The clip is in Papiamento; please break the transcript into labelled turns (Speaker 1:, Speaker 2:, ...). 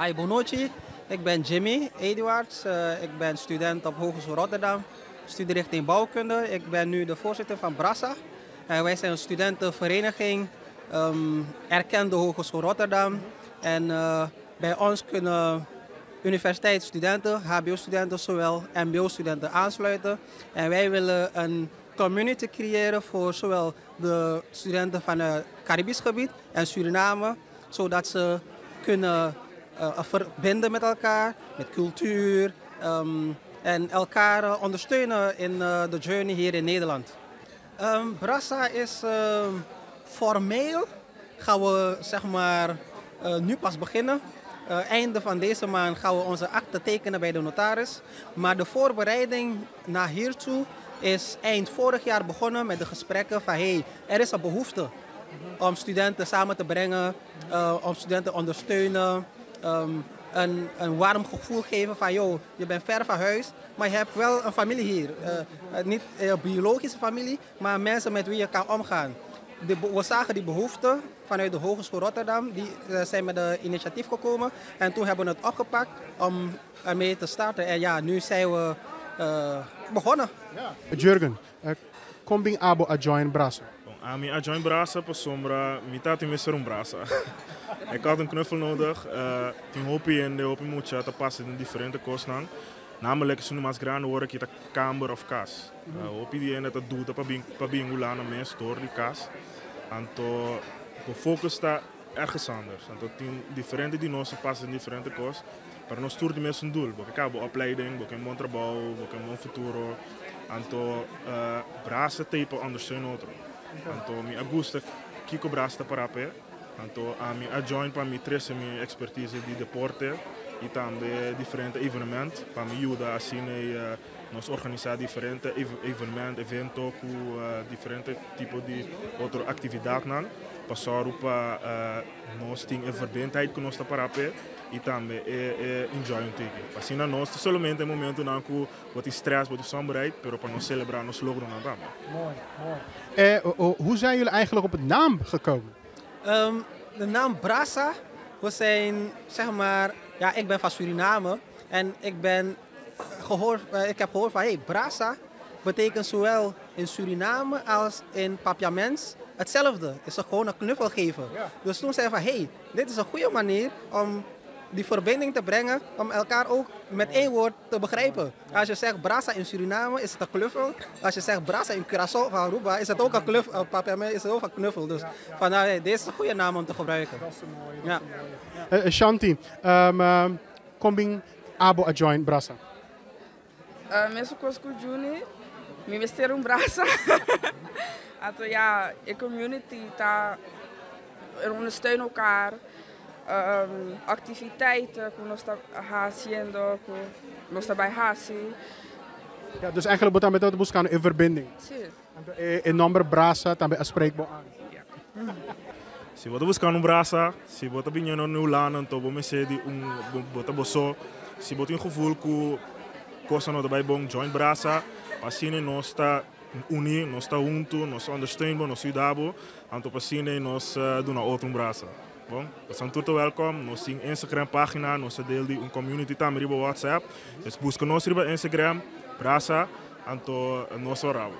Speaker 1: Hi, bonochi. Ik ben Jimmy Eduards. Ik ben student op Hogeschool Rotterdam, studierichting bouwkunde. Ik ben nu de voorzitter van Brassa. En wij zijn een studentenvereniging, erkende Hogeschool Rotterdam. En bij ons kunnen universiteitsstudenten, HBO-studenten, zowel MBO-studenten aansluiten. En wij willen een community creëren voor zowel de studenten van het Caribisch gebied en Suriname, zodat ze kunnen verbinden met elkaar, met cultuur en elkaar ondersteunen in de journey hier in Nederland. Brassa is formeel, gaan we zeg maar nu pas beginnen. Einde van deze maand gaan we onze akte tekenen bij de notaris. Maar de voorbereiding naar hiertoe is eind vorig jaar begonnen met de gesprekken van: hey, er is een behoefte om studenten samen te brengen, om studenten te ondersteunen. Een warm gevoel geven van: joh, je bent ver van huis, maar je hebt wel een familie hier. Niet een biologische familie, maar mensen met wie je kan omgaan. We zagen die behoefte vanuit de Hogeschool Rotterdam, die zijn met de initiatief gekomen. En toen hebben we het opgepakt om ermee te starten. En ja, nu zijn we begonnen.
Speaker 2: Ja. Jurgen, kon bin abo a join Brassa?
Speaker 3: Ami a join Brassa pasobra mi tabatin mester un brasa. Ik had een knuffel nodig. Tin hopi hende, hopi mucha ta pasa den diferente kosnan. Namelijk, esun mas grandi awor aki ta kamber òf kas. Hopi di hende ta duda pa bin Hulanda mes dor di kas. Anto, e focus ta ergens anders. Anto, tin diferente di nos pasa den diferente kos. Pa nos tur tin mesun doel. Bo ke kaba opleiding, bo ke un bon trabou, bo ke un bon futuro. Anto, Brassa ta pa ondersteunen otro. Anto, mi a gusta kiko Brassa ta para p'e. Anto, ami a join pa mi trese mi expertise di deporte i tambe diferente evenemento pa mi yuda asina nos organisá diferente evenemento, evento ku diferente tipo di otro aktividatnan pa sòru pa nos tin e verbindheid ku nos ta para p'e i tambe e enjoy un tiki. Asina nos ta solamente momentonan ku bo tin stress, bo tin somberheid, pero pa nos selebrá nos logronan tambe.
Speaker 2: Mooi, mooi. Hoe zijn jullie eigenlijk op het naam gekomen?
Speaker 1: De naam Brassa, we zijn zeg maar, ja, ik ben van Suriname en ik heb gehoord van: hey, Brassa betekent zowel in Suriname als in Papiaments hetzelfde. Is gewoon een knuffel geven. Dus toen zei van: hey, dit is een goede manier om die verbinding te brengen, om elkaar ook met één woord te begrijpen. Als je zegt brasa in Suriname, is het een knuffel. Als je zegt brasa in Curaçao van Aruba, is het ook een knuffel. Papiaments is het ook een knuffel. Dus van, nou, hey, deze is een goede naam om te gebruiken.
Speaker 2: Dat is een mooie. Ja. Shanti, kon bin abo a join Brassa?
Speaker 4: Mesun kos ku Juni, mi mester un brasa. Anto ja, e community ta ondersteunen elkaar. Activiteiten ku nos ta hasiendo, ku nos ta bai hasi.
Speaker 2: Ja, dus eigenlijk bo tambe ta buskando e verbinding.
Speaker 4: Si.
Speaker 2: E nòmber Brassa tambe a spreek bo aan.
Speaker 4: Ja.
Speaker 3: Si bo ta buskando un brasa, si bo ta bini na Hulanda, anto bo mester di un bo ta bo so. Si bo tin un gevoel ku kos no ta bai bon, join Brassa. Asina nos ta uní, nos ta huntu, nos ondersteun bo, nos yuda bo. Anto asina nos duna otro un brasa. Bon, boso tur welkom. Nos tin Instagram página, nos ta deel di un community tambe riba WhatsApp. Dus buska nos riba Instagram, Brassa, anto nos ta warda bo.